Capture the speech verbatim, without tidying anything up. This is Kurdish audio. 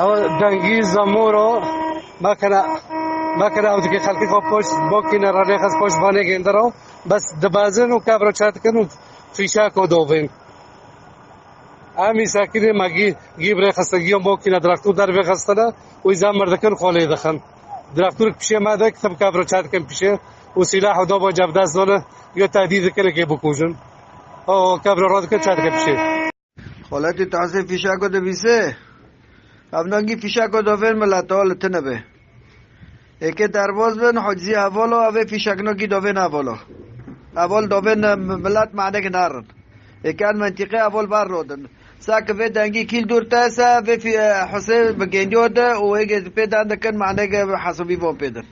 Ew dengî zemoro mekene, mekene ew dike xelkê xwe poşt bokîne re nêxist poşt vanê gêndiro. Bes dibezin û kevro çet dikin û fîşeko dovên. Em î sekinê me gî, gî birêxistin, giyon bokîne direktûr dervê xistine û îza mir dikin xolê dixin. Direktûrik pişê me de kitib kevro çet dikin pişê û sîlah û dobo cevdest done yo tehdîd dikin kê bikujin. O kevro ro dikin çet dikin pişê. Xoleti taze fîşako dibîse. Ev nangî fîşako dovên mileto li tine be. Êkê derbaz bin, hocî hevolo, evê fîşeknokî dovên hevolo. Evol dovên, e, milet manek narin. Êkê en mentîqe evol bar rodin. Sa ki vê dengî kîl dûr te se, vê fî-, e, Husê bi gêndiyo de û êgê pê den dikin, manek hesabî von pê din.